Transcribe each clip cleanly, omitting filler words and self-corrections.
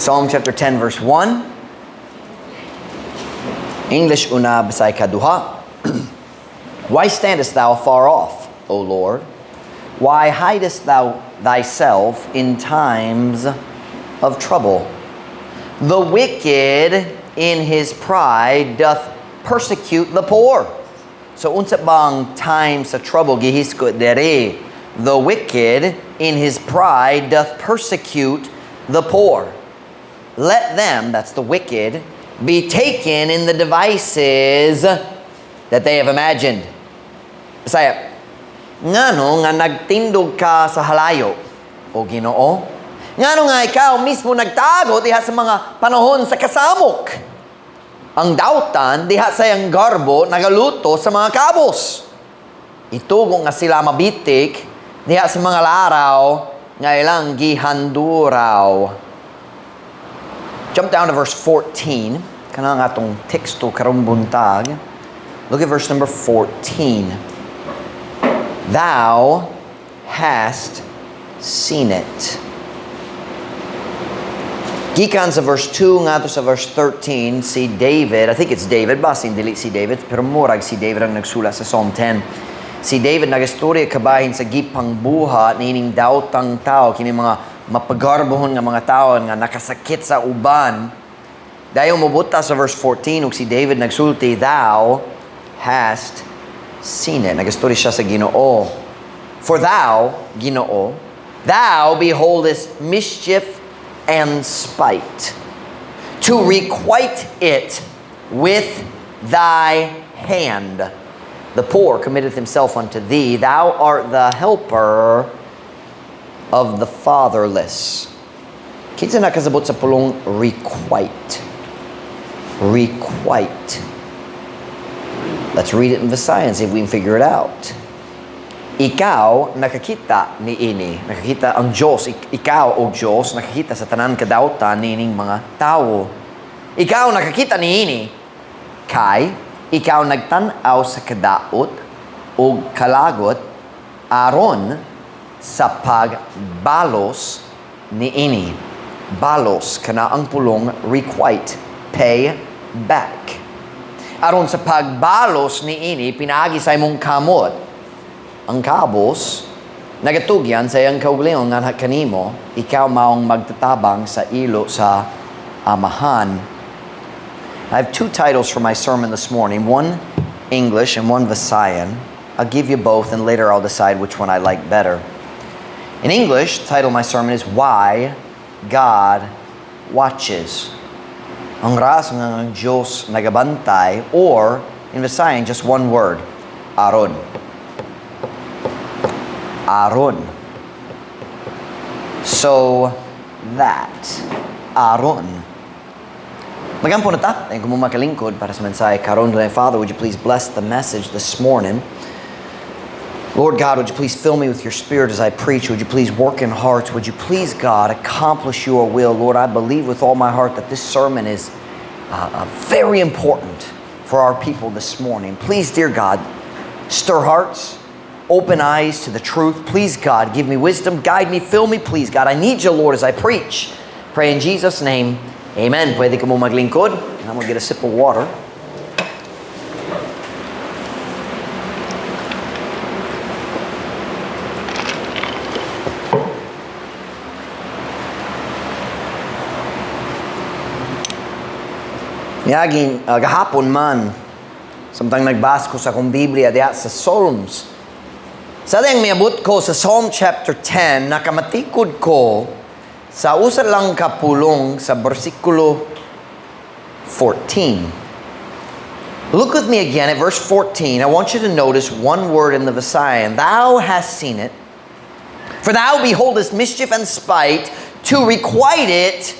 Psalm chapter 10 verse 1. English una, Bisaya kaduha. Why standest thou afar off, O Lord? Why hidest thou thyself in times of trouble? The wicked in his pride doth persecute the poor. So unsa bang time sa trouble gihisgot dere? The wicked in his pride doth persecute the poor. Let them, that's the wicked, be taken in the devices that they have imagined. Bisaya, ngano nga nagtindog ka sa halayo, o Ginoo? Ngano nga ikaw mismo nagtago diha sa mga panahon sa kasamok? Ang dautan diha sa iyang garbo nagaluto sa mga kabos. Itugo nga sila mabitik diha sa mga laraw nga ilang gihanduraw. Jump down to verse 14. Kanang atong teksto karong buntag. Look at verse number 14. Thou hast seen it. Gikan sa verse 2 ngadto sa verse 13, si David, I think it's David, basin dili si David, pero murag si David ang nagsulat sa Psalm 10. Si David nagastorya kabahin sa gipangbuhat niining daotang tao, kini mga mapagarbohon nga mga tao nga nakasakit sa uban. Dayon moabot ta sa verse 14 ug si David nagsulti, "Thou hast seen it." Nagastorya siya sa Ginoo. "For thou, Ginoo, thou beholdest mischief and spite, to requite it with thy hand. The poor committeth himself unto thee. Thou art the helper of the fatherless." Kinsa nakasabot sa pulong "requite"? Requite. Let's read it in Visayan, see if we can figure it out. Ikaw nakakita ni ini. Nakakita ang Diyos. Ikaw, O Diyos, nakakita sa tanan kadautan niining mga tao. Ikaw nakakita ni ini. Kay, ikaw nagtan-aw sa kadaot o kalagot aron sa pagbalos ni ini. Balos, kana ang pulong "requite", pay back. Aron sa pagbalos ni ini, pinaagi sa imong kamot. Ang kabos, nagatugyan sa iyang kaugalingon nganha kanimo, ikaw maong magtatabang sa ilo sa amahan. I have two titles for my sermon this morning, one English and one Visayan. I'll give you both, and later I'll decide which one I like better. In English, the title of my sermon is Why God Watches. Ang rason nga ang Diyos nagabantay, or in Visayan, just one word, aron. Aron. So that. Aron. Magampo na ta. Thank you mo makalingkod para sa mensahe karon. Father, would you please bless the message this morning? Lord God, would you please fill me with your Spirit as I preach? Would you please work in hearts? Would you please, God, accomplish your will? Lord, I believe with all my heart that this sermon is very important for our people this morning. Please, dear God, stir hearts, open eyes to the truth. Please, God, give me wisdom, guide me, fill me, please, God. I need you, Lord, as I preach. Pray in Jesus' name. Amen. Pwede ka mo maglingkod. And I'm going to get a sip of water. Niaging, gahapon man, samtang nagbasa ko sa akong Biblia diha sa Psalms. Sa dayang miabot ko sa Psalm chapter 10, nakamatikod ko sa usa lang ka pulong sa bersikulo 14. Look with me again at verse 14. I want you to notice one word in the Visayan. "Thou hast seen it. For thou beholdest mischief and spite, to requite it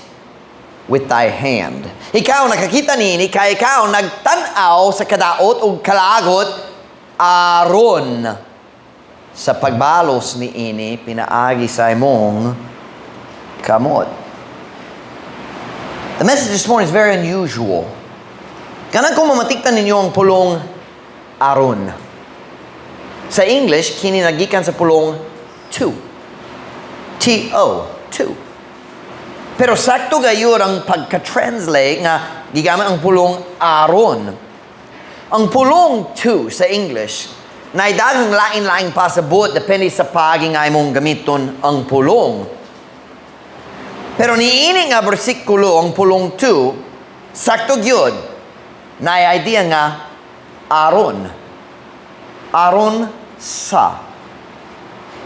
with thy hand." Ikaw nakakita nini kay ikaw nagtan-aw sa kadaot ug kalagot aron sa pagbalos ni ini pinaagi sa imong kamot. The message this morning is very unusual. Kanang kung mamatiktan ninyo ang pulong "aron". Sa English, kini nagikan sa pulong "to". T-O, to. Pero sakto gayud ang pagka-translate nga gigamit ang pulong "aron." Ang pulong "to" sa English, na daghang lain-laing pasabot depende sa paagi nga imong gamiton ang pulong. Pero niini nga bersikulo, ang pulong "to", sakto gyud na idea nga "aron." Aron sa.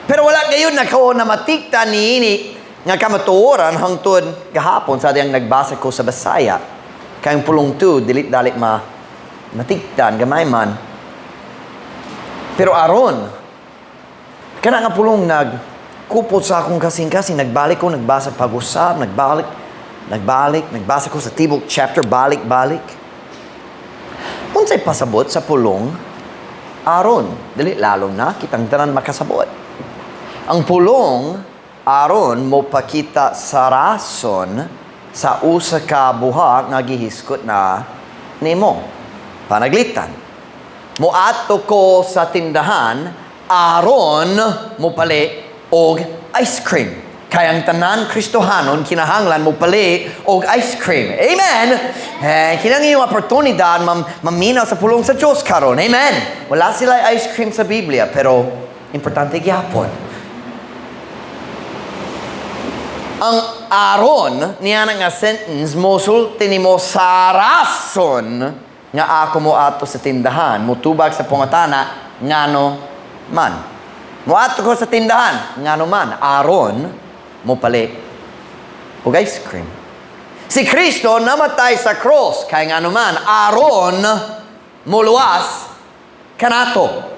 Pero wala gayud na ko na matikta niini nga kamatuoran hangtod gahapon sa diyang nagbasa ko sa Bisaya. Kay ang pulong "to", dili dali ma matiktan, gamay man. Pero "aron", kana nga pulong nag kupot sa akong kasing-kasing, nagbalik ko, nagbasa pag-usab, nagbalik, nagbalik, nagbasa ko sa tibok chapter, balik, balik. Unsay pasabot sa pulong "aron"? Dili lalo na kitang tanan makasabot. Ang pulong "aron" mo pakita sa rason sa usa ka buhat nga gihiskot na nimo. Panaglitan. Moadto ko sa tindahan aron mopali og ice cream. Kay ang tanan Kristohanon kinahanglan mopali og ice cream. Amen. Eh, kinang iyong oportunidad maminaw sa pulong sa Diyos karon. Amen. Wala sila ice cream sa Biblia, pero importante gyapon. Ang "aron" niya nga sentence mosulti nimo sa rason nga ako mo ato sa tindahan, mutubag sa panguntana ngano man. Moadto ko sa tindahan ngano man aron mopali og ice cream. Si Kristo namatay sa cross kay ngano man aron moluwas kanato.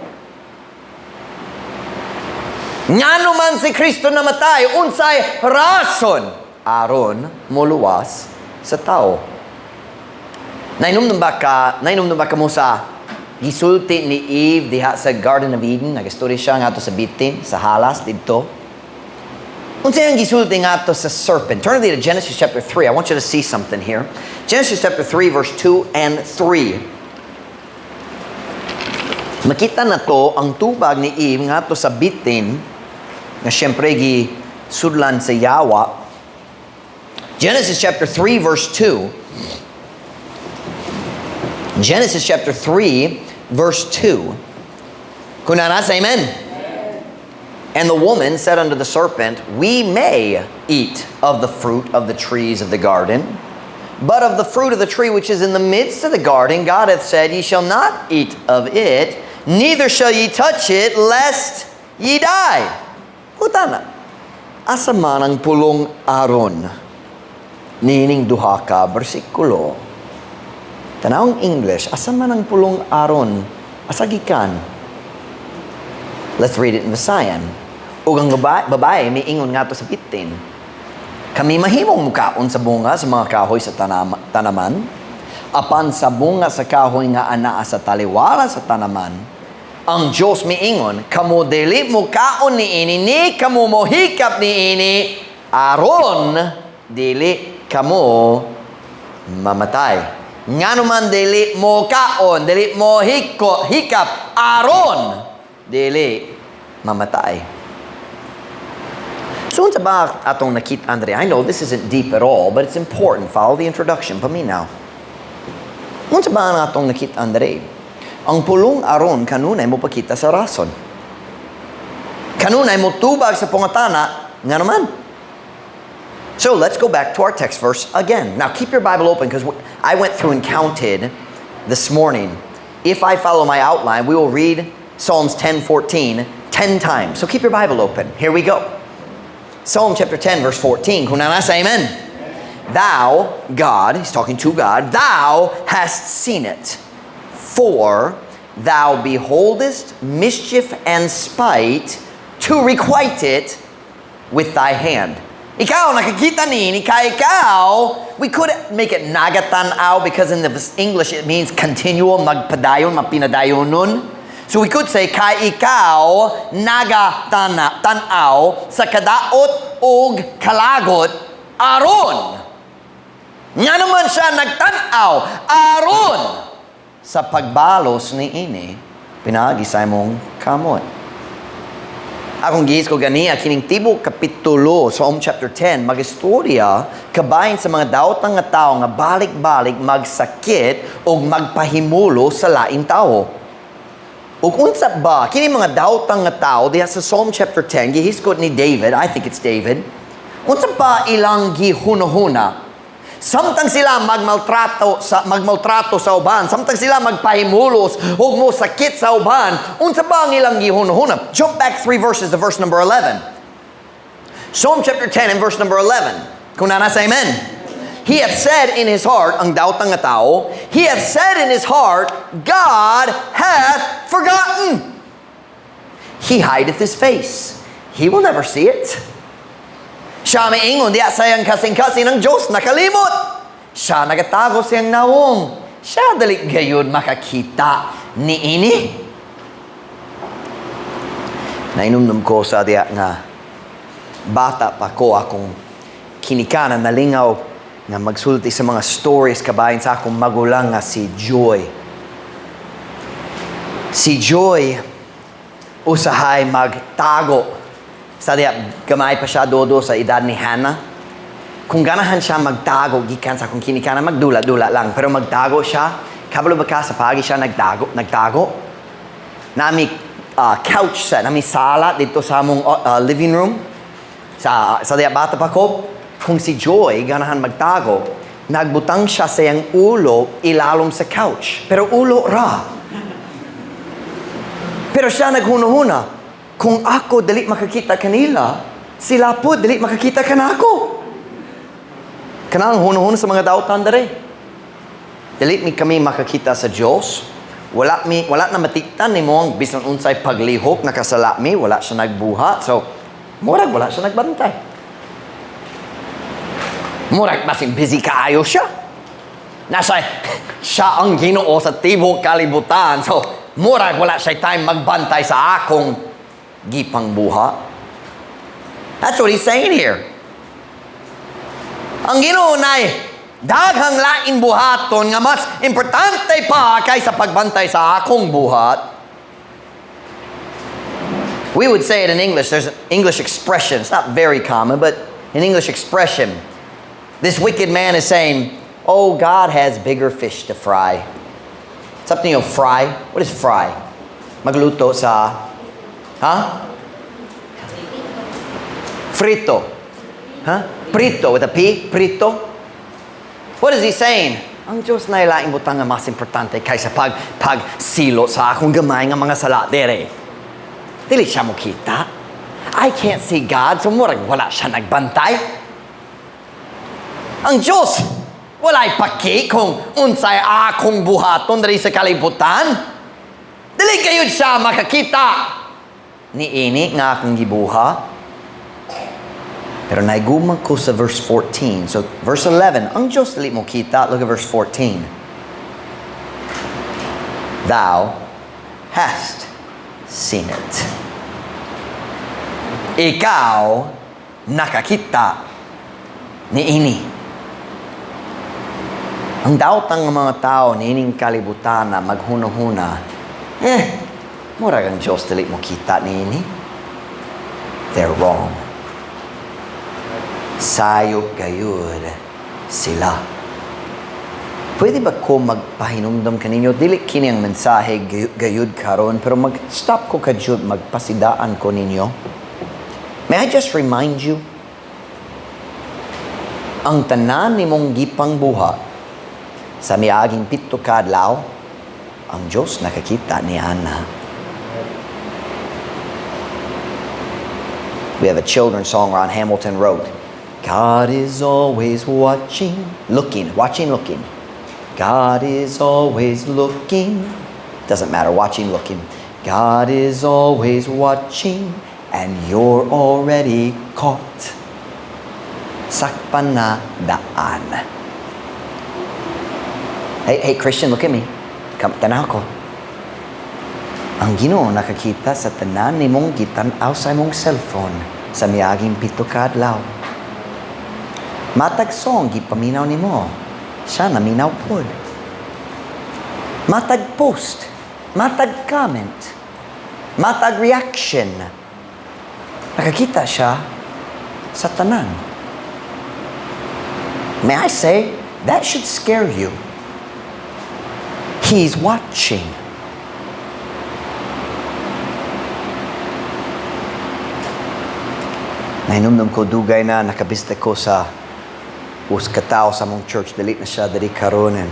Ngano man si Kristo namatay, unsay rason? Aron moluwas sa tao. Nainom ba ka mo sa gisulti ni Eve diha sa Garden of Eden? Nagastorya siya ngadto sa bitin, sa halas didto. Unsay ang gisulti ngadto sa serpent? Turn to Genesis chapter 3. I want you to see something here. Genesis chapter 3 verse 2 and 3. Makita na to ang tubag ni Eve ngadto sa bitin nga siyempre gi sudlan sa yawa. Genesis chapter 3 verse 2. Genesis chapter 3 verse 2. Kung nasa, amen. And the woman said unto the serpent, "We may eat of the fruit of the trees of the garden, but of the fruit of the tree which is in the midst of the garden, God hath said, 'Ye shall not eat of it, neither shall ye touch it, lest ye die.'" Pangutana, asa man ang pulong "aron" niining duha ka bersikulo? Tanawang English, asa man ang pulong "aron"? Asa gikan? Let's read it in Visayan. Ug ang babae miingon ngadto sa bitin, "Kami mahimong mukaon sa bunga sa mga kahoy sa tanaman, apan sa bunga sa kahoy nga anaa sa taliwala sa tanaman, ang Diyos miingon, 'Kamo dili mukaon niini, ni kamo mohikap niini, aron dili kamo mamatay.'" Ngano man dili mo kaon, dili mo hikap, aron dili mamatay? So unsa ba atong nakita, Andre? I know this isn't deep at all, but it's important. Follow the introduction. Paminaw. Unsa ba ang atong nakita, Andre? Ang pulong "aron" kanunay mo pakita sa rason. Kanunay mo tubag sa panguntana nga naman. So let's go back to our text verse again. Now keep your Bible open because I went through and counted this morning. If I follow my outline, we will read Psalms 10:14 10 times. So keep your Bible open. Here we go. Psalm chapter 10 verse 14. Kung nasa, amen. "Thou, God," he's talking to God, "thou hast seen it. For thou beholdest mischief and spite to requite it with thy hand." Ikaw, nakakita ni, kay ikaw, we could make it "nagatanaw" because in the English it means continual, magpadayon, mapinadayon nun. So we could say, kay ikaw nagatana, tanaw sa kadaot og kalagot aron. Nga naman siya nagtanaw aron sa pagbalos ni ini, pinaagi sa imong kamot. Akong gihisgot ganiha, kining tibok kapitulo, Psalm chapter 10, magistorya kabahin sa mga daotang nga tao nga balik-balik magsakit o magpahimulo sa laing tao. Ug unsa ba kini mga daotang nga tao diha sa Psalm chapter 10, gihisgot ni David, I think it's David, unsa ba ilang gihunahuna samtang sila magmaltrato sa uban, samtang sila magpahimulos ug mo sakit sa uban, unsa ba ang ilang gihunahuna? Jump back three verses to verse number 11. Psalm chapter 10 and verse number 11. Kung naa na, say amen. He hath said in his heart, ang daotang nga tao, he hath said in his heart, "God hath forgotten. He hideth his face. He will never see it." Siya miingon diha sa iyang kasing-kasing, "Ang Diyos nakalimot. Siya nagatago sa iyang nawong. Siya dali gayud makakita niini." Nainumdum ko sa diha nga bata pa ko, akong kinikanan nalingaw nga magsulti sa mga stories kabahin sa akong magulang nga si Joy. Si Joy usahay magtago. Sa diha gamay pa siya, dodo sa edad ni Hannah. Kung ganahan siya magtago gikan sa akong kinikanan, magdula-dula lang. Pero magtago siya, kabalo ba ka sa paagi siya nagtago? Nagtago? Nami couch set, nami sala dito sa among living room. Sa diha bata pa ko, kung si Joy ganahan magtago, nagbutang siya sa iyang ulo ilalom sa couch. Pero ulo ra. Pero siya naghuna-huna, "Kung ako dali makakita kanila, sila po dali makakita kanako." Kanang hunahuna sa mga dautan dere. Dili mi kami makakita sa Diyos. Wala na matiktan nimo ang bisan unsay paglihok nakasala mi, wala siya nagbuhat. So, murag wala siya nagbantay. Murag basin busy kaayo siya. Nasa siya ang Ginoo sa tibok kalibutan. So, murag wala siya time magbantay sa akong gipangbuhat. That's what he's saying here. Ang Ginoo nay daghang lain buhaton nga mas importante pa kaysa pagbantay sa akong buhat. We would say it in English. There's an English expression. It's not very common, but an English expression. This wicked man is saying, "Oh, God has bigger fish to fry." Something of fry. What is fry? Magluto sa, huh? Frito. Huh? Prito with a P? Prito? What is he saying? Ang Diyos na laing butang nga mas importante kaysa pagsilot sa akong gamay nga mga sala dere. Dili siya mo kita. I can't see God, so murag wala siya nagbantay. Ang Diyos, walay paki kung unsay akong buhaton diri sa kalibutan. Dili gayud siya makakita ni ini nga akong gibuhat. Pero naigumag ko sa verse 14. So, verse 11, ang Diyos dili mo kita. Look at verse 14. Thou hast seen it. Ikaw nakakita ni ini. Ang daotang ng mga tao niining kalibutan na maghuna-huna, "Eh, murag ang Diyos dili mo kita niini." They're wrong. Sayop gayud sila. Pwede ba ko magpahinumdom kaninyo? Dili kini ang mensahe gayud karon, pero mag-stop ko kadyot, magpasidaan ko ninyo. May I just remind you, ang tanan nimong gipangbuhat sa miaging 7 ka adlaw, ang Diyos nakakita niana. We have a children's song Ron Hamilton wrote. God is always watching, looking, watching, looking. God is always looking. Doesn't matter, watching, looking. God is always watching, and you're already caught. Sakpan na daan. Hey, hey, Christian, look at me. Come, tanaw ko. Ang Ginoo nakakita sa tanan nimong gitan-aw sa imong cellphone sa miaging 7 ka adlaw. Matag song gipaminaw nimo, siya naminaw pod. Matag post, matag comment, matag reaction. Nakakita siya sa tanan. May I say, that should scare you. He's watching. Nahinumdum ko dugay na nakabisita ko sa usa ka tawo sa among church, dili na siya diri karon, and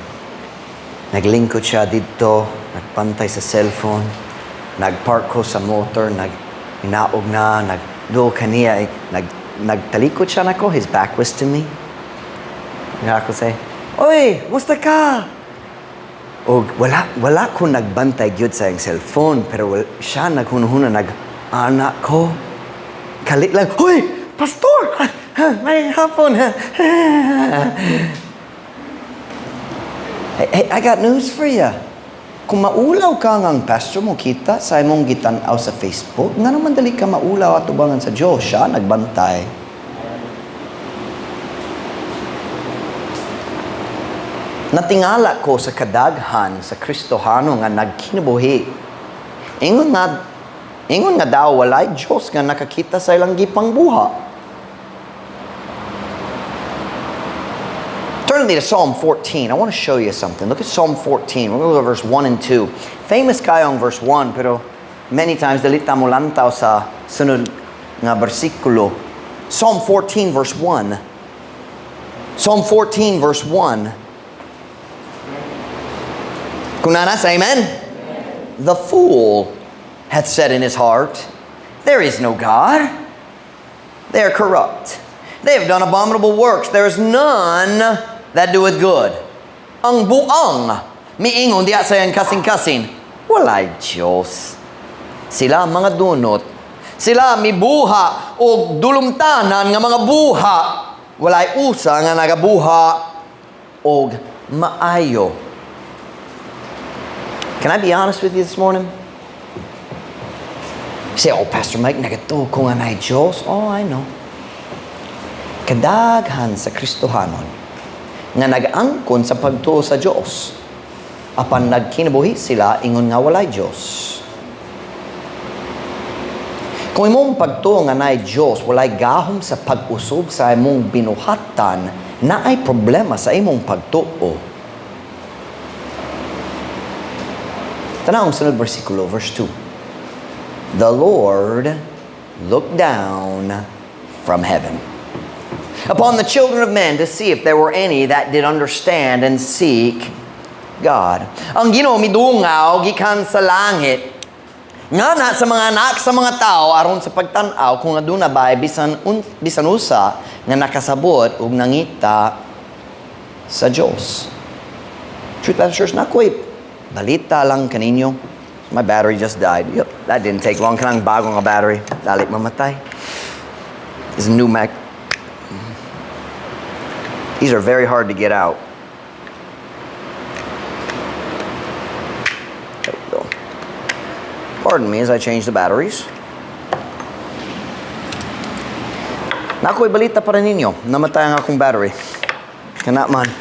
naglingkod siya didto, nagpantay sa cellphone, nagpark ko sa motor, nag inaog na, nagduol kaniya, eh, nagtalikod siya nako, his back was to me. Nga ako say, "Oy, musta ka?" Og wala ko nagbantay gyud sa iyang cellphone, pero siya naghunahuna, nag anak ko. Kalit lang, "Hoy, pastor! May hapon." Hey, hey, I got news for you. Kung maulaw ka nga ang pastor mo kita sa imong gitan-aw sa Facebook, nga naman dali ka maulaw atubangan sa Diyos, siya nagbantay. Natingala ko sa kadaghan sa Kristohano nga nagkinabuhi. Ingon nga daw walay Diyos nga nakakita sa ilang gipangbuha. Turn with me to Psalm 14. I want to show you something. Look at Psalm 14. We're going to look at verse 1 and 2. Famous kayong verse 1, pero many times dali ta molantaw sa sunod nga bersikulo. Psalm 14 verse 1. Psalm 14 verse 1. Kung naa na, say amen. The fool hath said in his heart, "There is no God." They are corrupt. They have done abominable works. There is none that doeth good. Ang buang miingon diha sa iyang kasing-kasing, "Walay Diyos." Sila mga dunot. Sila mibuha og dulumtanan nga mga buha. Walay usa nga nagabuha og maayo. Can I be honest with you this morning? You say, "Oh, Pastor Mike, nagatuo ko nga naay Diyos." Oh, I know. Kadaghan sa Kristohanon nga nag-angkon sa pagtuo sa Diyos, apan nagkinabuhi sila ingon nga walay Diyos. Kung imong pagtuo nga naay Diyos walay gahom sa pag-usob sa imong binuhatan, naay problema sa imong pagtuo. Tan-awa ang sunod bersikulo, verse 2. The Lord looked down from heaven upon the children of men to see if there were any that did understand and seek God. Ang Ginoo midungaw gikan sa langit ngana sa mga anak sa mga tao aron sa pagtan-aw kung aduna ba bisan usa nga nakasabot ug nangita sa Dios. Truth Baptist Church, nakoy balita lang kaninyo. My battery just died. Yep, that didn't take long. Kanang bago nga battery. Dali mamatay. This is a new Mac. These are very hard to get out. There we go. Pardon me as I change the batteries. Nakoy balita para ninyo. Namatay ang akong battery. Cannot man.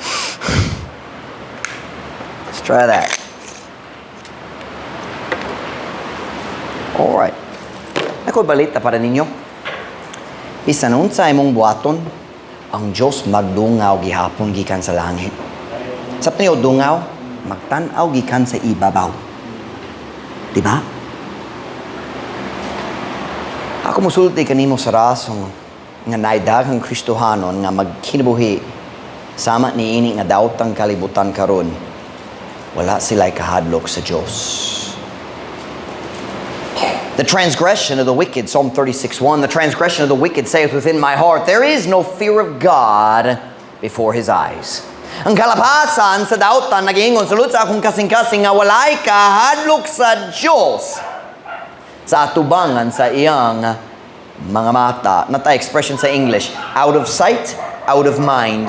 Let's try that. All right. Nakoy balita para ninyo. Bisan unsa imong buhaton, ang Diyos magdungaw gihapon gikan sa langit. Sa niyo dungaw, magtan-aw gikan sa ibabaw. Diba? Ako musulti kanimo sa rason nga naay daghang Kristohanon nga magkinabuhi sama niini nga daotang kalibutan karon. Wala sila'y kahadlok sa Diyos. The transgression of the wicked, Psalm 36:1, the transgression of the wicked saith within my heart, "There is no fear of God before his eyes." Ang kalapasan sa dautan nag-ingon sulod sa akong kasing-kasing nga walay kahadlok sa Diyos sa atubangan sa iyang mga mata. Naa tay expression sa English, out of sight, out of mind.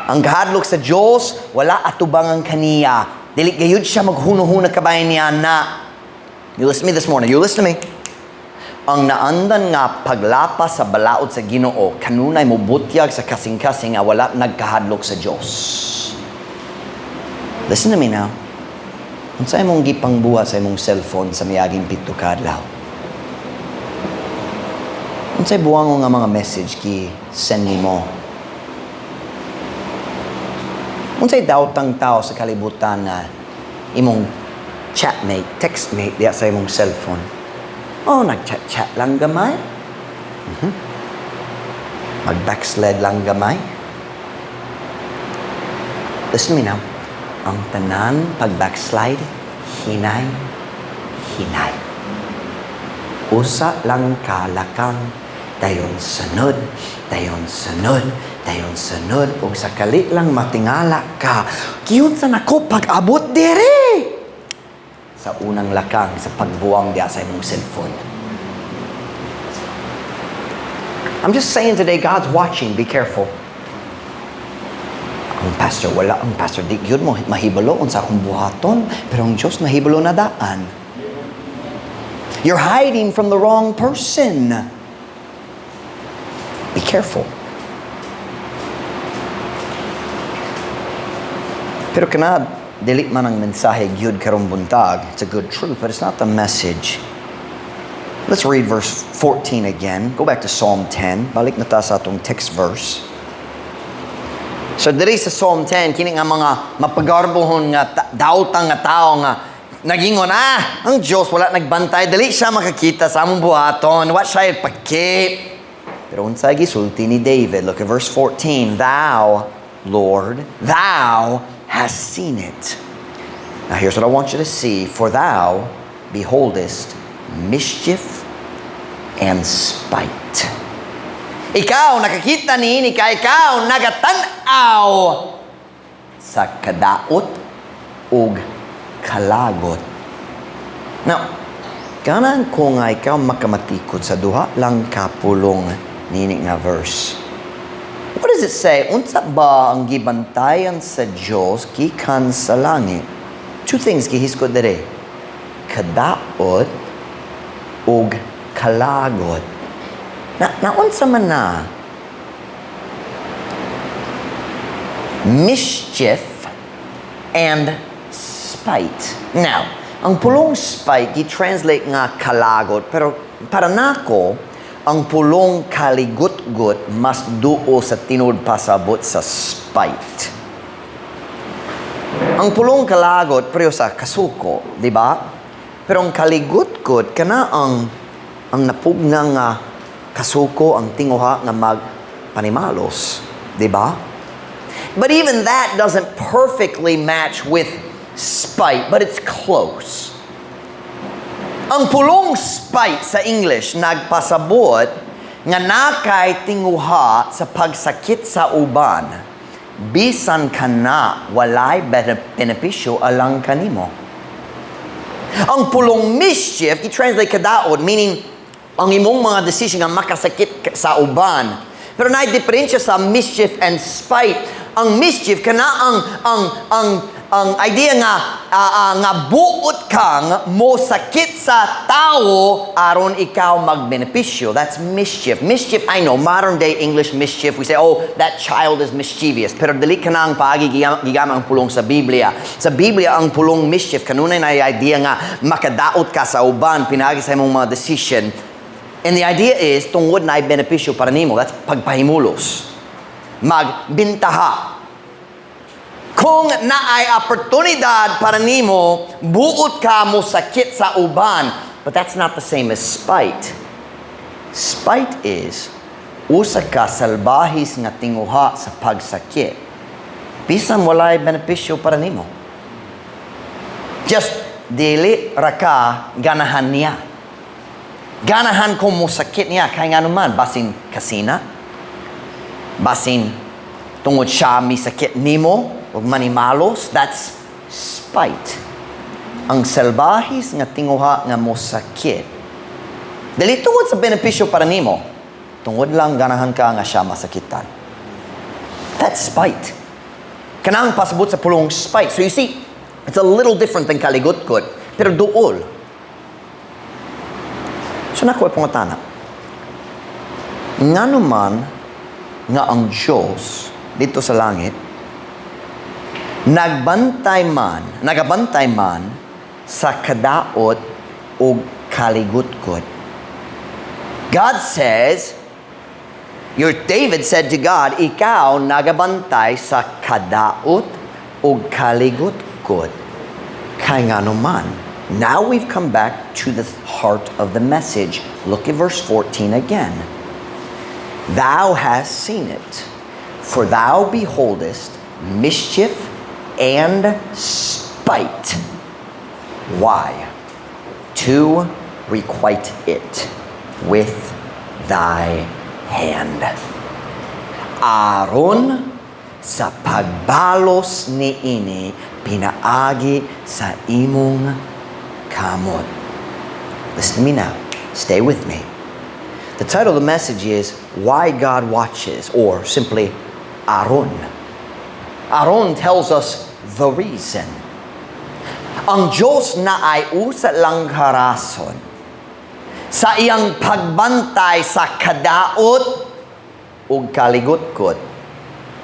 Ang kahadlok sa Diyos, wala atubangan kaniya. Dili gayud siya maghunuhuna kabay niya na. You listen to me this morning. You listen to me. Ang naandan nga paglapas sa balaod sa Ginoo kanunay mobutyag sa kasing-kasing nga wala nagkahadlok sa Dios. Listen to me now. Unsa imong gipangbuhat sa imong cellphone sa miaging 7 ka adlaw? Unsay buwango nga mga message gi send nimo? Unsay daotang tao sa kalibutan na imong chatmate, textmate diya sa imong cellphone? Oh, nag-chat-chat lang gamay. Mag-backslide lang gamay. Listen to me now. Ang tanan pag-backslide, hinay, hinay. Usa lang kalakang, dayon sunod, dayon sunod, dayon sunod, ug sa kali lang matingala ka, giunsa nako pag-abot diri? Sa unang lakang, sa pagbuwang diya sa imong cellphone. I'm just saying today, God's watching. Be careful. Ang pastor, wala. Ang pastor, di gyud mo mahibalo unsa akong buhaton, pero ang Diyos nahibalo na daan. You're hiding from the wrong person. Be careful. Pero kana dili man ang mensahe gyud karong buntag. It's a good truth, but it's not the message. Let's read verse 14 again. Go back to Psalm 10. Balik na ta sa atong text verse. So diri sa Psalm 10, kini nga mga mapagarbohon nga daotang nga tao nga nagingon, ang Diyos wala nagbantay, dili siya makakita sa among buhaton, wa siya paki. Pero unsay gisulti ni David? Look at verse 14. Thou, Lord, thou hast seen it. Now here's what I want you to see. For thou beholdest mischief and spite. Ikaw, nakakita niini ka, ikaw, nagatan-aw sa kadaot ug kalagot. Now, ganahan ko nga ikaw makamatikod sa duha lang kapulong nini nga verse. What does it say? Unsa ba ang gibantayan sa Diyos gikan sa langit? Two things gihisgot diri. Kadaot ug kalagot. Na naunsa man na? Mischief and spite. Now, ang pulong spite gi-translate nga kalagot, pero para nako ang pulong kaligutgut mas duo sa tinuod pasabot sa spite. Ang pulong kalagot pareho sa kasuko, di ba? Pero ang kaligutgut kana ang napugna nga kasuko, ang tinguha nga magpanimalos, di ba? But even that doesn't perfectly match with spite, but it's close. Ang pulong spite sa English nagpasabot nga nakay tinguha sa pagsakit sa uban, bisan kana walay benepisyo alang kanimo. Ang pulong mischief, i-translate kadaot, meaning ang imong mga decision nga makasakit sa uban. Pero naay diferensya sa mischief and spite. Ang mischief kana ang idea nga nga buot kang mo sakit sa tao aron ikaw magbenepisyo. That's mischief. Mischief, I know, modern day English mischief, we say, "Oh, that child is mischievous." Pero dili kana ang paagi gigama ang pulong sa Biblia. Sa Biblia, ang pulong mischief kanunay na idea nga makadaot ka sa uban pinaagi sa imong mga decision. And the idea is, tungod na benepisyo para nimo. That's pagpahimulos. Magbintaha. Kung naay oportunidad para nimo, buot ka mo sakit sa uban. But that's not the same as spite. Spite is, usa ka salbahis nga tinguha sa pagsakit. Bisan walay benepisyo para nimo. Just dili ra ka ganahan niya. Ganahan ko mo sakit niya, kaya nga naman, basin kasina, basin tungod siya mi sakit nimo, ug manimalos, that's spite. Ang salbahis nga tinguha nga mo sakit. Dili tungod sa benepisyo para nimo, tungod lang ganahan ka nga siya masakitan. That's spite. Kanang pasabot sa pulong spite. So you see, it's a little different than kaligutgot, pero duol. So nakuha pangutana. Ngano man nga ang Diyos dito sa langit nagabantay man sa kadaot o kaligutgot. God says, your David said to God, "Ikaw nagabantay sa kadaot ug kaligutgot." Kay ngano man. Now we've come back to the heart of the message. Look at verse 14 again. "Thou hast seen it, for thou beholdest mischief and spite." Why? "To requite it with thy hand." Aron sa pagbalos niini pinaagi sa imong kamot. Listen to me now. Stay with me. The title of the message is Why God Watches, or simply Aron. Aron tells us the reason. Ang Diyos naay usa lang ka rason sa iyang pagbantay sa kadaot ug kaligutgot.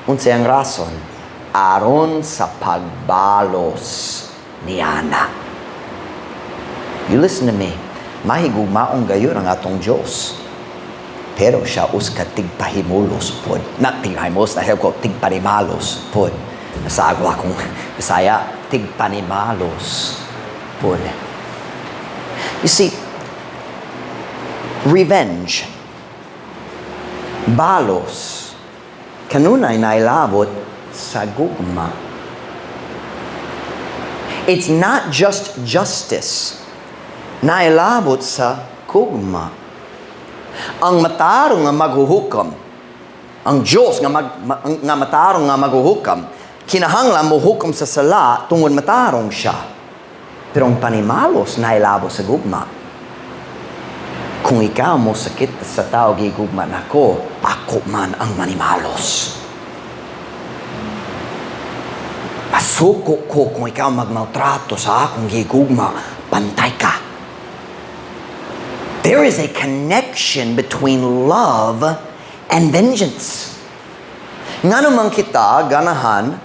Unsa ang rason? Aron sa pagbalos niana. You listen to me. Mahigugmaong gayon ang atong Diyos. Pero siya usa ka tigpahimulos pod. Na tigpahimulos, na ko tigpanimalos pod. Nasago akong Bisaya, tigpanimalos pod. You see, revenge, balos, kanunay nailabot sa gugma. It's not just justice. Nailabot sa gugma. Ang matarong nga maghuhukom, ang Diyos nga matarong nga maghuhukom, kinahanglan mohukom sa sala tungod matarong siya. Pero ang panimalos nailabot sa gugma. Kung ikaw mo sakit sa tao gigugma nako, ako man ang manimalos. Masuko ko kung ikaw magmaltrato sa akong gigugma, bantay ka. There is a connection between love and vengeance. Ngano man kita ganahan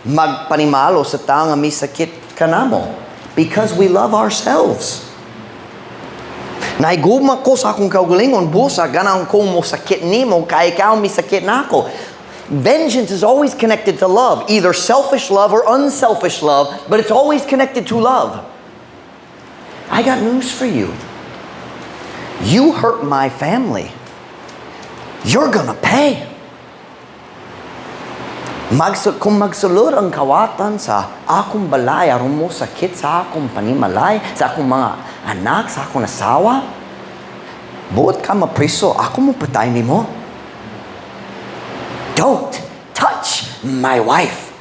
magpanimalo sa tao nga misakit kanamo? Because we love ourselves. Naigugma ko sa akong kaugalingon, busa ganahan ko mo sakit nimo kay ikaw misakit nako. Vengeance is always connected to love, either selfish love or unselfish love, but it's always connected to love. I got news for you. You hurt my family, you're gonna pay. Kung magsulod ang kawatan sa akong balay, aron mo sakit sa akong panimalay, sa akong mga anak, sa akong asawa, buot ka mapriso, ako mo patay nimo. Don't touch my wife.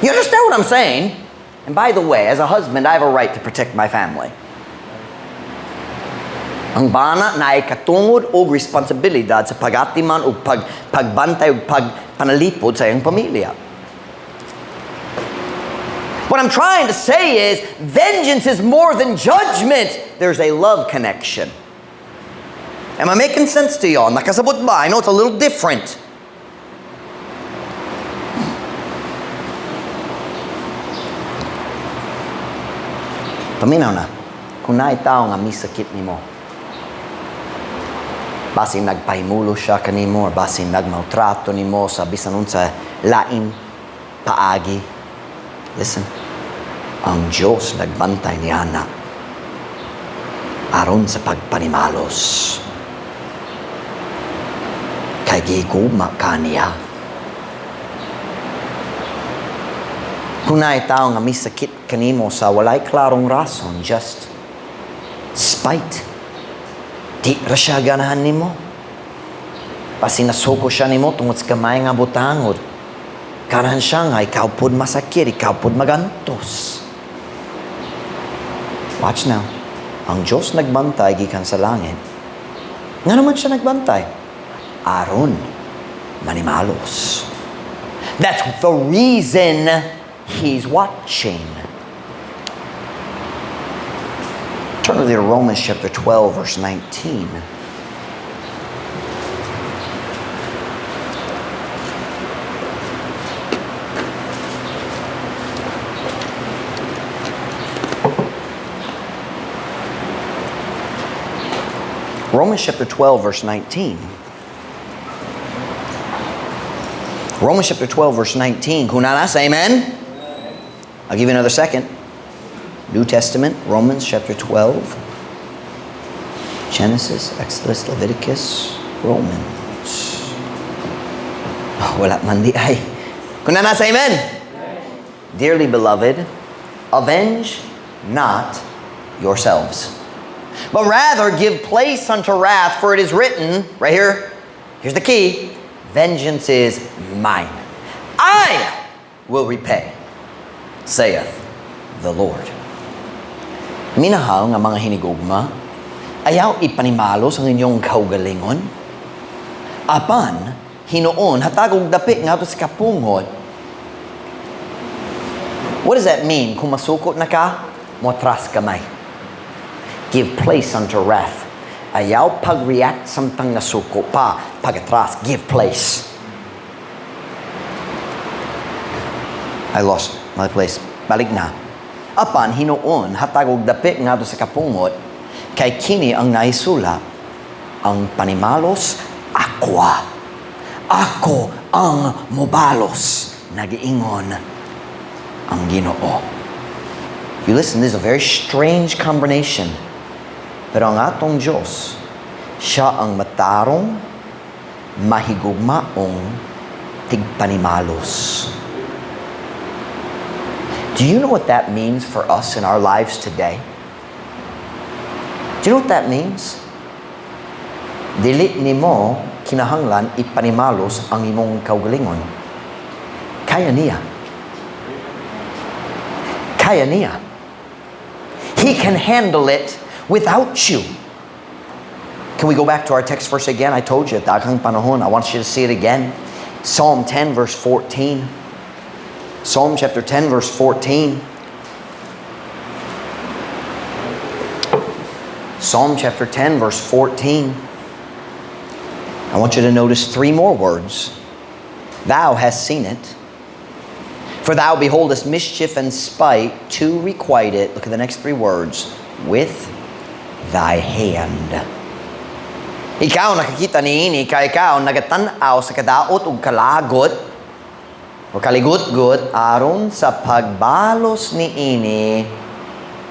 You understand what I'm saying? And by the way, as a husband, I have a right to protect my family. Ang bana naay katungod og responsibilidad sa pagatiman og pagbantay og pagpanalipod sa iyang pamilya. What I'm trying to say is, vengeance is more than judgment. There's a love connection. Am I making sense to y'all? Nakasabot ba? I know it's a little different. Paminaw na. Kung naay tao nga misakit nimo, basin nagpahimulo siya kanimo or basin nagmaltrato nimo sa bisan unsa lain paagi. Listen, ang Diyos nagbantay niana aron sa pagpanimalos. Kay gigugma ka niya. Kung naay tao nga misakit kanimo sa walay klarong rason, just spite. Di ra siya ganahan nimo. Basin nasuko siya nimo tungod sa gamay nga butang or ganahan siya nga ikaw pod masakit, ikaw pod magantos. Watch now. Ang Diyos nagbantay gikan sa langit. Ngano man siya nagbantay? Aron manimalos. That's the reason he's watching. Turn with me to Romans chapter 12, verse 19. Romans chapter 12, verse 19. Romans chapter 12, verse 19. Kung naa na, say amen. I'll give you another second. New Testament, Romans chapter 12. Genesis, Exodus, Leviticus, Romans. Oh, wala man diay. Kung naa na, say amen. Dearly beloved, avenge not yourselves, but rather give place unto wrath, for it is written, right here, here's the key: "Vengeance is mine. I will repay, saith the Lord." Minahal nga mga hinigugma, ayaw ipanimalos ang inyong kaugalingon. Apan, hinuon, hatag og dapit ngadto sa kapungot. What does that mean? Kung masuko na ka, moatras gamay. Give place unto wrath. Ayaw pag-react samtang nasuko pa. Pag-atras, give place. I lost my place. Balik na. Apan hinuon hatag og dapit ngadto sa kapungot kay kini ang naisulat, "Ang panimalos akoa. Ako ang mobalos, nagiingon ang Ginoo." You listen, this is a very strange combination. Pero ang atong Diyos, siya ang matarong, mahigugmaong tigpanimalos. Do you know what that means for us in our lives today? Do you know what that means? Dili nimo kinahanglan ipanimalos ang imong kaugalingon. Kaya niya. Kaya niya. He can handle it without you. Can we go back to our text verse again? I told you, daghang panahon. I want you to see it again. Psalm 10, verse 14. Psalm chapter 10, verse 14. Psalm chapter 10, verse 14. I want you to notice three more words. "Thou hast seen it. For thou beholdest mischief and spite to requite it." Look at the next three words. "With thy hand." Ikaw nakakita niini kay ikaw nagatan-aw sa kadaot ug kalagot o kaligutgot aron sa pagbalos niini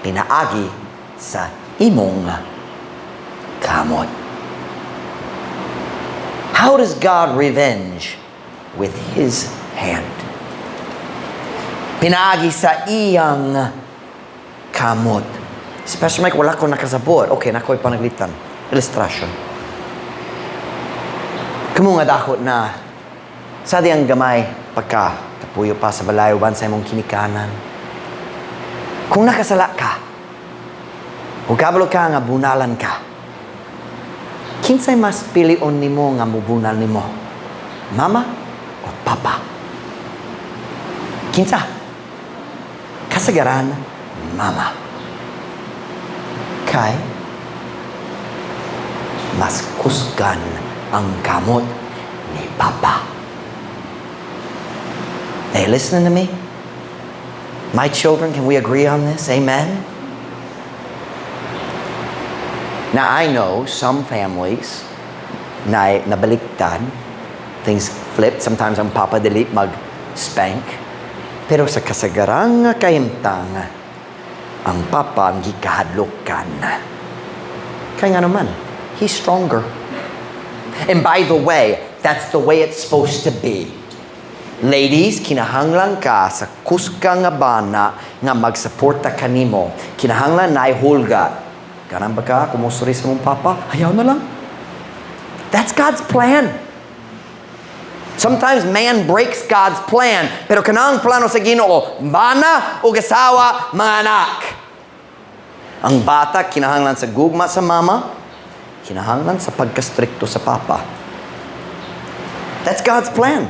pinaagi sa imong kamot. How does God revenge? With His hand. Pinaagi sa iyang kamot. Si Pastor Mike, wala ko nakasabot. Okay, naa ko'y panaglitan. Illustration. Kamo nga dako na, sa diyang gamay, pagka kapuyo pa sa balay uban sa imong kinikanan. Kung nakasala ka, o kabalo ka nga bunalan ka, kinsay mas pilion nimo nga mubunal nimo? Mama o papa? Kinsa? Kasagaran, mama. Kay mas kusgan ang kamot ni papa. Hey, listening to me? My children, can we agree on this? Amen? Now, I know some families na nabaliktad, things flipped. Sometimes ang papa dili mag-spank. Pero sa kasagarang kahimtang, ang papa ang gikahadlukan. Kaya nga naman, he's stronger. And by the way, that's the way it's supposed to be. Ladies, kinahanglan ka sa kusga nga bana nga magsuporta kanimo. Kinahanglan naay hulga. Ganahan ba ka kumusuri sa mong papa? Ayaw na lang. That's God's plan. Sometimes man breaks God's plan, pero kanang plano sa Ginoo, bana o asawa, mga anak. Ang bata kinahanglan sa gugma sa mama, kinahanglan sa pagkastrikto sa papa. That's God's plan.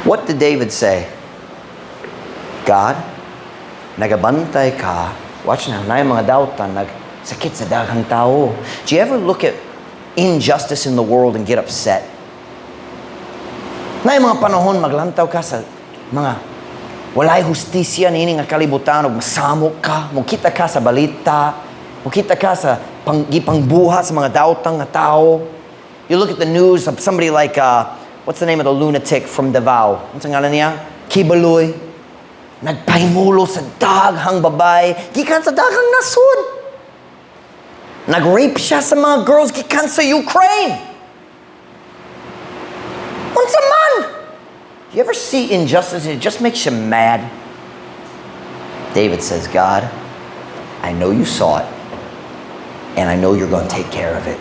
What did David say? "God, nagabantay ka." Watch now, naay mga dautan, nagsakit sa daghang tao. Do you ever look at injustice in the world and get upset? Naay mga panahon maglantaw ka sa mga Walay hustisya niini nga kalibutan ug masamok ka, mokita ka sa balita, mokita ka sa gipangbuhat sa mga daotang nga tao. You look at the news of somebody like, what's the name of the lunatic from Davao? Unsa ngalan niya? Quiboloy. Nagpahimulo sa daghang babae, gikan sa daghang nasod. Nag-rape siya sa mga girls gikan sa Ukraine. Unsa man? You ever see injustice and it just makes you mad? David says, "God, I know you saw it, and I know you're going to take care of it."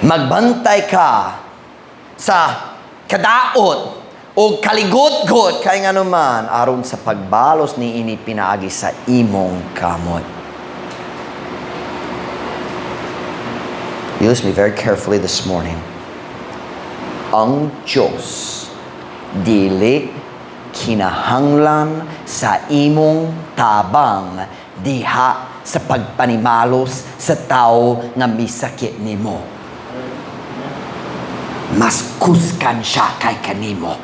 Magbantay ka sa kadaot o kaligotgot kay nganuman aron sa pagbalos niini pinaagi sa imong kamot. You listen to me very carefully this morning. Ang Diyos dili kinahanglan sa imong tabang diha sa pagpanimalos sa tao nga misakit nimo. Mas kusgan siya kay kanimo.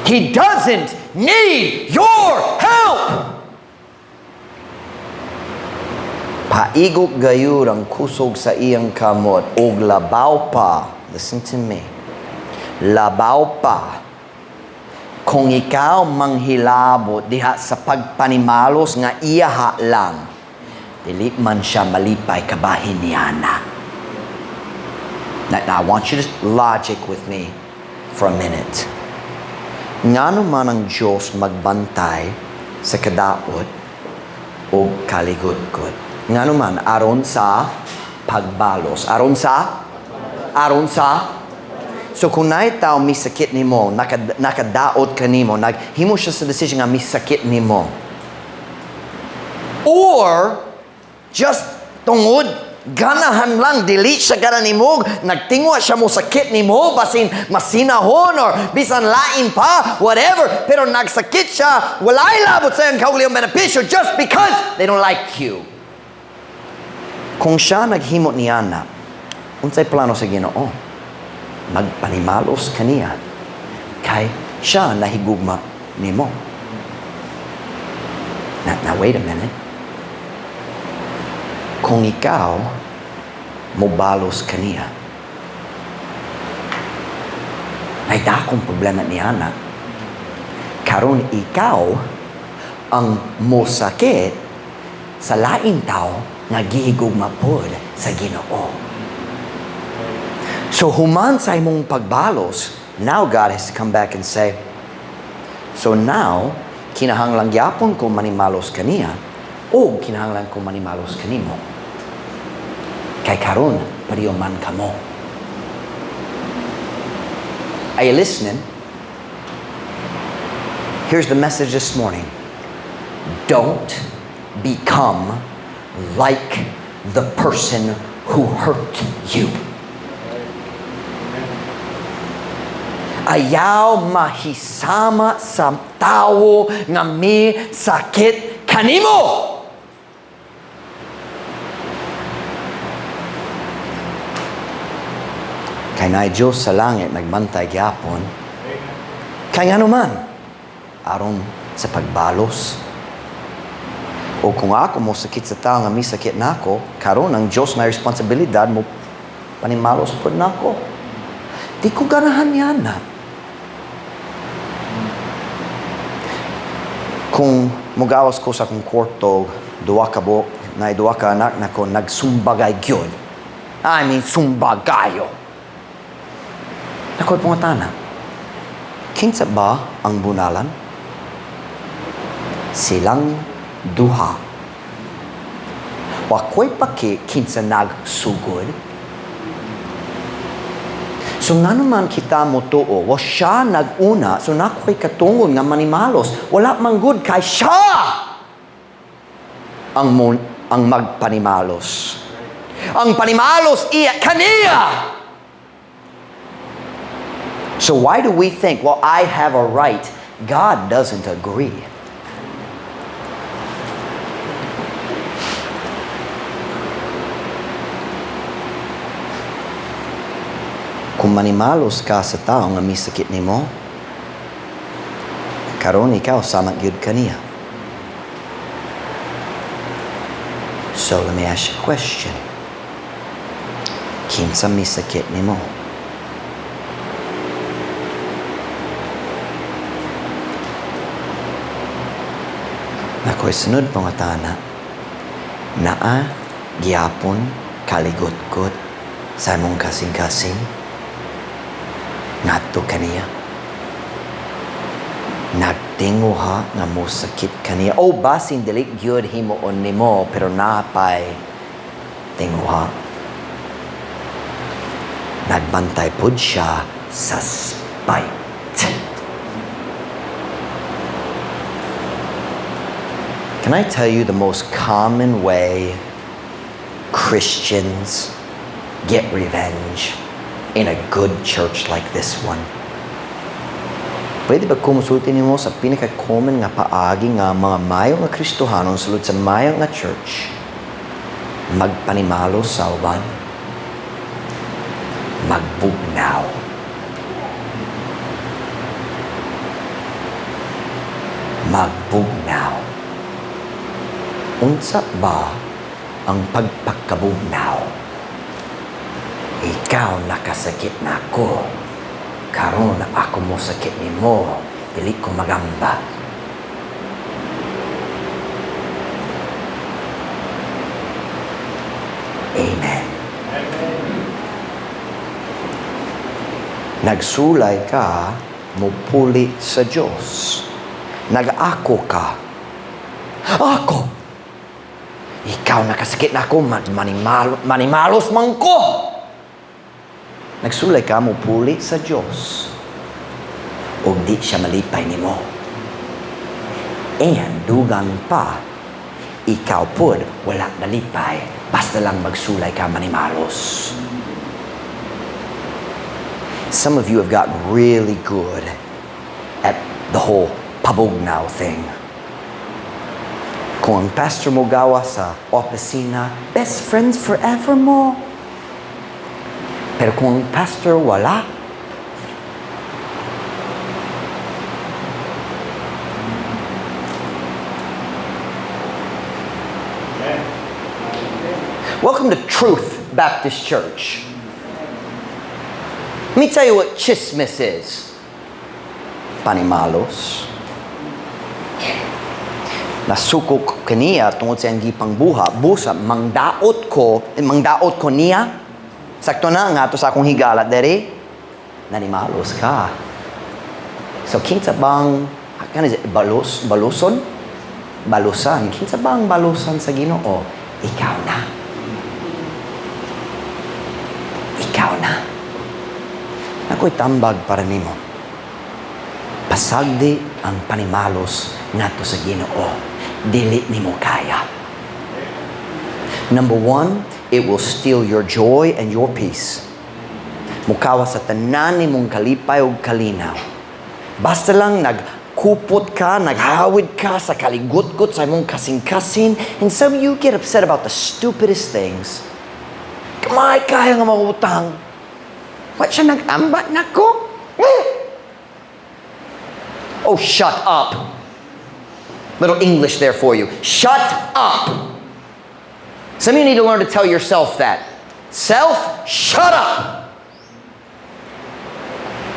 He doesn't need your help. Paigok gayud ang kusog sa iyang kamot og labaw pa, listen to me, labaw pa kung ikaw manghilabot diha sa pagpanimalos nga iyaha lang, dili man siya malipay kabahin niana. Now, I want you to logic with me for a minute. Ngano man ang Diyos magbantay sa kadaot o kaligutgot? Ngano man, aron sa pagbalos. Aron sa? Aron sa? So kung naay tao misakit nimo, nakadaot kanimo, naghimo siya sa decision nga misakit nimo. Or just tungod ganahan lang, dili siya gana nimo, nagtingwa siya mo sakit nimo, basin masinahon or bisan lain pa, whatever, pero nagsakit siya, walay labot sa iyang kaugalingong benepisyo just because they don't like you. Kung siya naghimo niana, unsay plano sa Ginoo? Magpanimalos kaniya kay siya nahigugma nimo. Now wait a minute. Kung ikaw mobalos kaniya, ay dakong problema niana. Karon ikaw ang mosakit sa laing tao nga gihigugma pod sa Ginoo. So human sa imong pagbalos, now God has to come back and say, so now, kinahanglan gyapon ko manimalos kaniya o kinahanglan ko manimalos kanimo. Kay karon pareho man kamo. Are you listening? Here's the message this morning. Don't become like the person who hurt you. Ayaw mahisama sa tawo nga mi sakit kanimo. Kay naay Diyos sa langit nagbantay gyapon. Kay ngano man, aron sa pagbalos. O kung ako mo sakit sa tao nga misakit nako, karon ang Diyos na responsibilidad mo panimalos pod nako. Di ko ganahan yan na. Kung mugawas ko sa akong kwarto, duha ka buok, na duha ka anak nako, nagsumbagay gyud. I mean, sumbagayo. Nako'y pangatana. Kinsa ba ang bunalan? Silang duha. Wa ko'y paki kinsa nagsugod. So ngano man kita motuo, wa siya nag-una, so nako'y katungod nga manimalos. Wala man gud kay siya ang magpanimalos. Ang panimalos iya kaniya. So why do we think, well, I have a right? God doesn't agree. Kung manimalos ka sa tao nga misakit nimo, karon ikaw sama gyud kaniya. So let me ask you a question. Kinsa misakit nimo? Nakoy sunod pangatana, naa gyapon kaligutgot sa imong kasing-kasing ngadto kaniya. Nagtinguha nga mosakit kaniya. O basin dili gyud himuon nimo, pero napay tinguha. Nagbantay pud siya sa spite. Can I tell you the most common way Christians get revenge in a good church like this one? Pwede ba ko musulti nimo sa pinaka-common nga paagi nga mga mayo nga Kristohanon sulod sa mayo nga church magpanimalo sa uban? Magbugnaw. Magbugnaw. Unsa ba ang pagpakabugnaw? Ikaw nakasakit na ako. Karon ako mo sakit nimo, dili ko magamba. Amen. Nagsulay ka, mupuli sa Diyos. Nag-ako ka. Ako! Ikaw nakasakit na ako, manimalos man ko! Nagsulay ka, mupuli sa Diyos. O di siya malipay nimo. And dugang pa, ikaw pud wala nalipay, basta lang magsulay ka manimalos. Some of you have gotten really good at the whole pabugnaw thing. Kung ang pastor mo gawa sa opisina, best friends forever mo. Pero kung ang pastor wala, welcome to Truth Baptist Church. Let me tell you what chismis is. Panimalos. Nasuko ko kaniya tungod sa iyang gipangbuha. Busa, mangdaot ko niya. Sakto na nga to sa akong higala dere. Nanimalos ka. So, kinsa bang, kan is it, balos, baluson? Balusan. Kinsa bang balusan sa Ginoo? Ikaw na. Ikaw na. Ako'y tambag para nimo. Pasagdi ang panimalos ngadto sa Ginoo. Dili nimo kaya. Number one, it will steal your joy and your peace. Mukawa sa tanan nimong kalipay ug kalinaw. Basta lang nagkupot ka, naghawid ka sa kaligutgot sa imong kasing-kasing, and some of you get upset about the stupidest things. Kamay kaya nga mangutang. Wa siya nag-ambat nako? Eh! Oh, shut up. Little English there for you. Shut up. Some of you need to learn to tell yourself that. Self, shut up.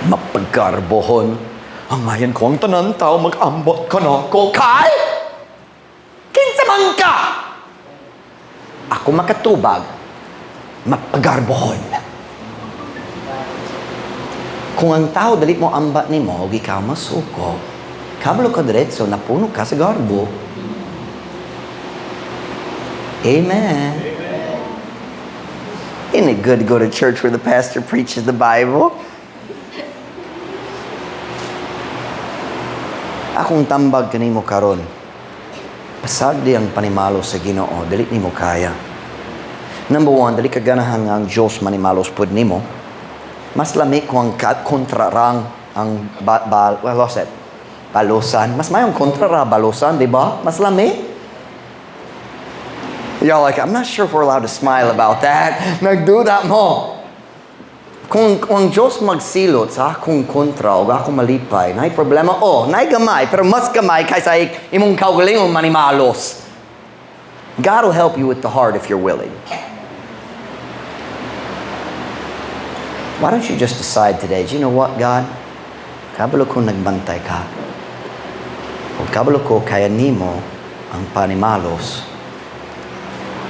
Mapaggarbohon. Angayan ko ang tanan tao mag-ambot ka na ko. Kay? Kinsa man ka? Ako makatubag, mapagarbohon. Kung ang tao dali mo ambat nimo, ug ikaw masuko, kabalo ka diretso, napuno ka sa garbo. Amen. Isn't it good to go to church where the pastor preaches the Bible? Akong tambag kanimo karon. Pasagdi ang panimalo sa Ginoo, dili nimo kaya. Number one, dili ka ganahan nga ang Dios manimalos pud nimo. Mas lami kung ang kontrarang ang ba, ba, well, lost it. Balusan. Mas mayong kontra ra balusan, di ba? Mas lami. Y'all like, "I'm not sure if we're allowed to smile about that." Nagduda mo. Kung ang Diyos magsilot sa akong kontra o akong malipay, naay problema? Oh, naay gamay, pero mas gamay kaysa imong kaugalingon manimalos. God will help you with the heart if you're willing. Why don't you just decide today, do you know what, God? Kabalo ko nagbantay ka. O kabalo ko kaya nimo ang panimalos.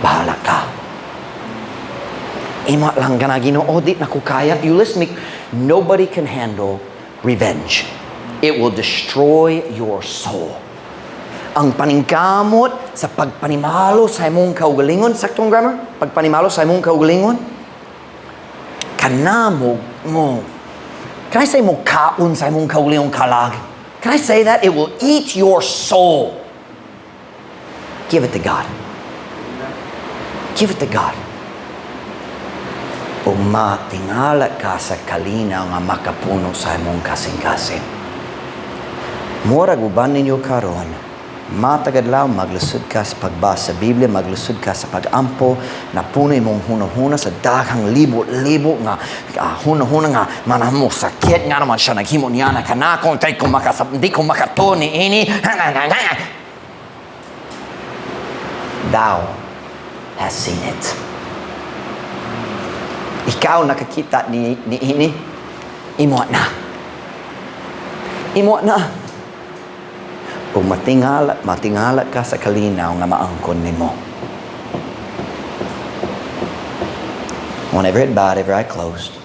Bahala ka. Imo lang gana, Ginoo, di na ko kaya. You listen to me. Nobody can handle revenge. It will destroy your soul. Ang paningkamot sa pagpanimalo sa imong kaugalingon, saktong grammar? Pagpanimalo sa imong kaugalingon, kanamo mo. Can I say mo kaon sa imong kaugalingon kalag? Can I say that? It will eat your soul. Give it to God. Give it to God. O matingala ka sa kalinaw nga makapuno sa imong kasing-kasing. Murag uban ninyo karon, matag adlaw maglisod ka sa pagbasa sa Biblia, maglisod ka sa pagampo, napuno imong hunahuna sa daghang libo-libo nga hunahuna nga manamo sakit nga naman siya naghimo niya na kanakong tay ko makasab di ko makatuo ni ini. Thou has seen it. Ikaw nakakita ni ini, imo na. Imo na. O matingala, matingala ka sa kalinaw nga maangkon nimo. Want every head bowed, every eye closed.